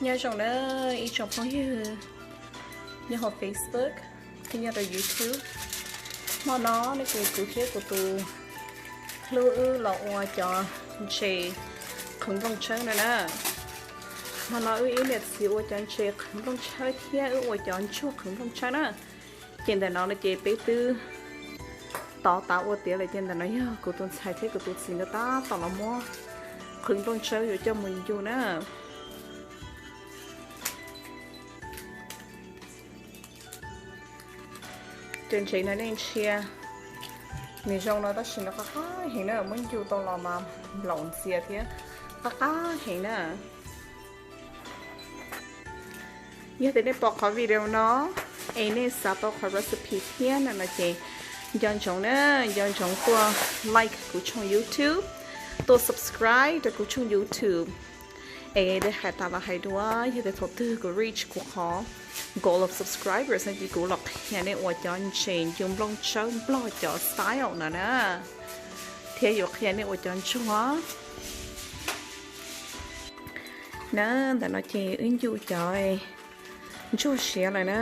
Nyob zoo na ib tsoom phooj ywg nyob hauv Facebook thiab nyob rau YouTube. Hmo no ne ces kuv thiab kuv tus hlub wb los ua cov ntses qhwv nplooj tshawb no na. Hmo no wb ib niam txiv ua cov ntses qhwv nplooj tshawb thiab wb ua cov ntsuag qhwv nplooj tshawb na. Ces ntawm no no ces peb twb tov tav ua tiav lawm, ces ntawm no yog kuv tus ntxhais thiab kuv tus txiv nkawd tab tom los muab qhwv nplooj tshawb yuav coj mus ncu na. Cov ntses no nej ntsia, nws zoo no tab sis nws qab qab heev na, muab ncu tau los mas nplaum ntxias thiab qab qab heev na. Yog tias nej pom qhov video no es nej xav tau qhov recipe thiab no no ces nco ntsoov na, nco ntsoov tuaj like kuv tshooj YouTube, tuaj subscribe rau kuv tshooj YouTube. Es hais tas los hais dua, yog tias thaum twg kuv reach kuv qhov goal of subscribers no ces kuv los qhia nej ua cov ntses ncu nplooj tsawb Nplog cov style no na, thiab yuav qhia nej ua cov ntsuag na. Ntawm no ces wb ncu cov ntsuag siav lawm na.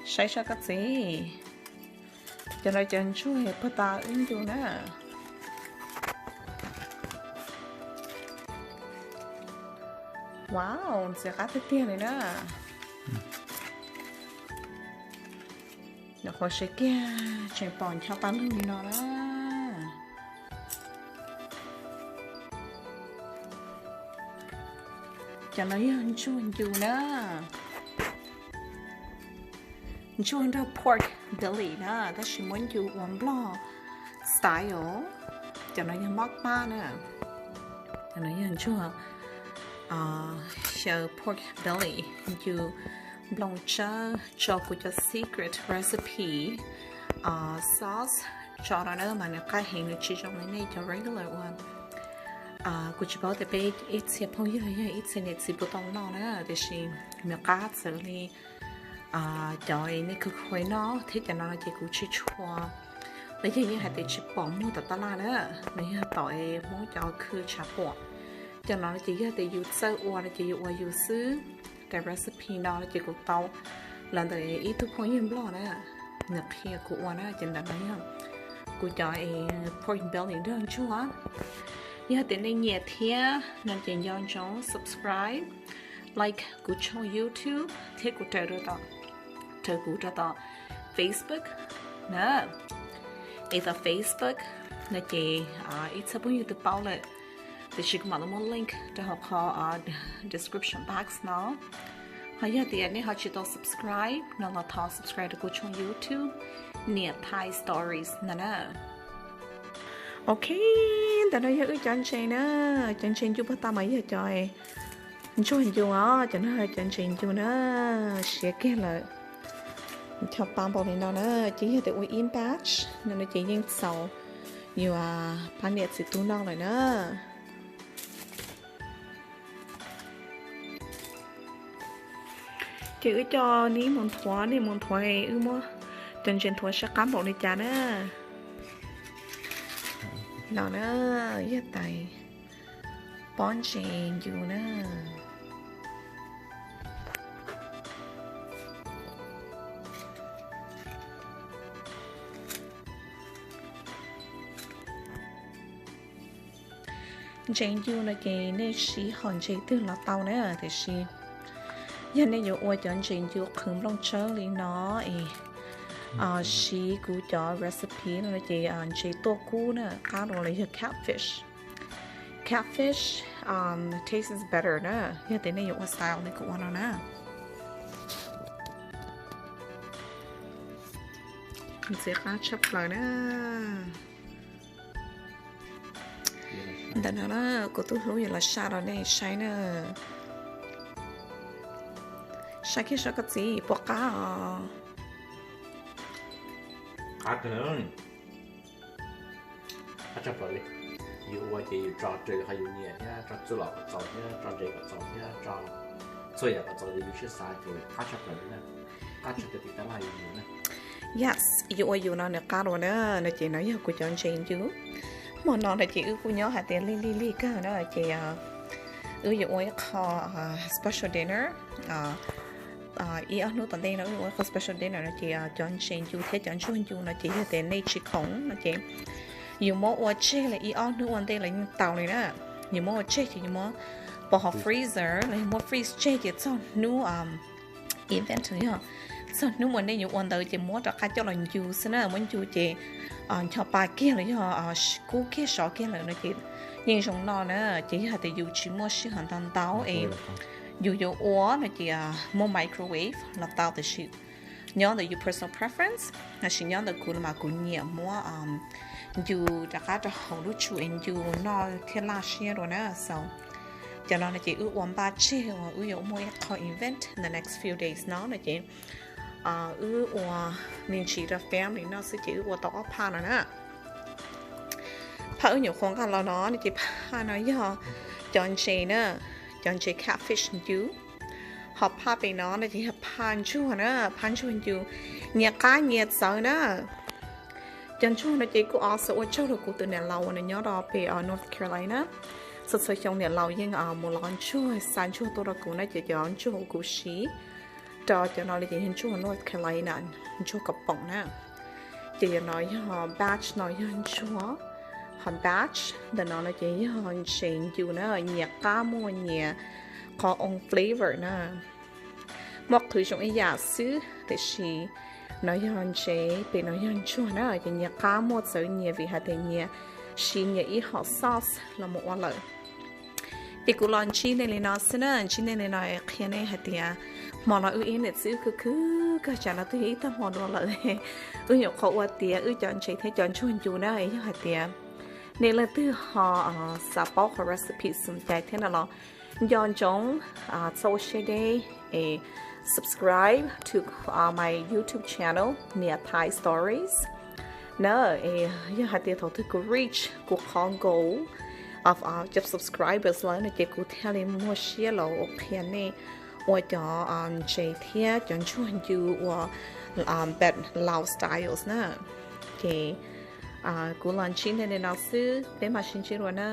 Saib sab koj txiv, cov no cov ntsuag puag ta wb ncu na. Wow, ntxim qab tiag tiag li na. Nyuam qhuav siav kiag tseem pom ncho pa lug li no na. Cov no yog ntsuag ncu na. Ntsuag nrog pork belly na, tab sis muab ncu ua Nplog style. Cov no yog mob pab na. Cov no yog ntsuag xyaw pork belly, ncu nplooj tsawb, tso kuv cov secret recipe sauce tso rau na, mas nws qab heev, nws tsis zoo li nej cov regular ua. Kuv tsis paub tias peb ib txhia phooj ywg los yog ib txhia niam txiv puas tau noj na, tiam sis nws qab txawv li cov nej khwv khuav noj thiab. Cov no no ces kuv tsis tshua, los yog yeej hais tias tsis pom muag tom taj laj na, nws yog tom Hmoob cov khw tshav puam. Cov no no ces yog tias yus txawj ua no ces yus ua yus xwb. Daim recipe no no ces kuv tau los ntawm ib tug phooj ywg Nplog na, nws qhia kuv ua na, ces ntawm no yog kuv cov pork belly nrog ntsuag. Yog tias nej nyiam thiab no ces nco ntsoov subscribe, like kuv tshooj YouTube thiab kuv raws kuv rau tom Facebook na. Es tom Facebook no ces ib txhia phooj ywg twb paub lawm, tiam sis kuv mam li muab link rau hauv qhov description box no. Ho yog tias nej ho tsis tau subscribe no los thov subscribe rau kuv tshooj YouTube Niam Thai Stories no na. Ok, ntawm no yog wb cov ntses na, cov ntses ncu puag ta mas yog cov ntsuag ncu os, cov no cov ntses ncu na, siav kiag lawm. Ncho pa npaum li no na, ces yog tias ua ib batch no no ces yeej txaus yuav pab niam txiv tub noj lawm na. Ces wb coj neb mus nthuav, neb mus nthuav, wb muab cov ntses nthuav saib qab npaum li cas na. No na, yog tais pob ntses ncu na. Ntses ncu no ces nej siv hom ntses twg los tau na, tiam sis yog nej yuav ua cov ntses ncu qhwv nplooj tsawb li no es siv kuv cov recipe no ces ntses tuaj kub na, qab dua los yog catfish. Catfish tastes better na, yog tias nej yuav ua style li kuv ua no na. Ntxim qab tshaj plaws na. Ntawm no na, kuv tus hlub yuav los saj rau nej saib na. Saj kiag saib koj txiv puas qab os. Qab tshaj plaws li. Yus ua ces yus tso raws li qhov yus nyiam thiab, tso txuj lom kom txaus thiab, tso ntses kom txaus thiab, tso txhua yam kom txaus li yus siab xav ces qab tshaj plaws li na. Qab tshaj plaws li tab laj yus nyiam na. Yes, yuav ua yus no nws qab dua na, no ces no yog kuv cov ntses ncu. Hmo no no ces wb kuj nyob hais tias lig lig lig kawg na ces wb yuav ua ib qho special dinner. Ib ob hnub tom ntej no wb yuav ua ib qho special dinner no ces cov ntses ncu thiab cov ntsuag ncu no ces yog tias nej tsis khoom no ces yus muab ua tseg li ib ob hnub ua ntej los yeej tau li na. Yus muab ua tseg ces yus muab pov hauv freezer los yog muab freeze tseg ces txog hnub event yog txog hnub uas nej yuav ua ntawd ces muab rov qab coj los ncu xwb na, muab ncu ces ncho pa kiag los yog kub kiag sov kiag lawm no ces yeej zoo noj na. Ces yog hais tias yus tsis muaj sij hawm ntau ntau es yus yuav ua no ces muaj microwave los tau, tiam sis nyob ntawm yus personal preference, tiam sis nyob ntawm kuv no mas kuv nyiam muab ncu rov qab rau hauv lub tsum es ncu noj thiaj laj siab dua na. So cov no no ces wb ua npaj tseg uas wb yuav muaj ib qho event the next few days no no ces wb ua me ntsis rau family noj xwb ces wb ua tau ob phaj no na. Phaj wb nyuam qhuav nqa los no no ces phaj no yog cov ntses na, cov ntses catfish ncu. Ho phaj pem no no ces yog phaj ntsuag na, phaj ntsuag ncu, nyias qab nyias txawv na. Cov ntsuag no ces kuj awesome, ua tsaug rau kuv tus niam laus uas nws nyob rau pem North Carolina. Txhua txhua xyoo niam laus yeej mus lov ntsuag, xa ntsuag tuaj rau kuv na ces cov ntsuag uas kuv siv rau cov no li ces yog ntsuag North Carolina, ntsuag kav poom na. Ces yog no yog batch no yog ntsuag, ho batch ntawm no no ces yog ntses ncu na, nyias qab muaj nyias qhov own flavor na. Muaj qhwv zoo ib yam xwb tiam sis no yog ntses, pem no yog ntsuag na, ces nyias qab muaj txawv nyias vim hais tias nyias siv nyias ib hom sauce los mus ua lawm. Ces kuv los ntsib nej li no xwb na, ntsib nej li no qhia nej hais tias hmo no wb ib niam txiv wb khwv khwv kawg tsam no twb yog ib tag hmo dua lawm. Wb nyuam qhuav ua tiav wb cov ntses thiab cov ntsuag ncu na, yog hais tias nej leej twg ho xav paub qhov recipe xum cai thiab no los nco ntsoov txhob ua siab deb es subscribe to my YouTube channel, Niam Thai Stories na. Es yog hais tias thaum twg kuv reach kuv qhov goal of subscribers lawm no ces kuv thiaj li muaj siab los ua qhia nej ua cov ntses thiab cov ntsuag ncu ua Laus styles na. Ces kuv los ntsib nej li no xwb, peb mam sib ntsib dua na.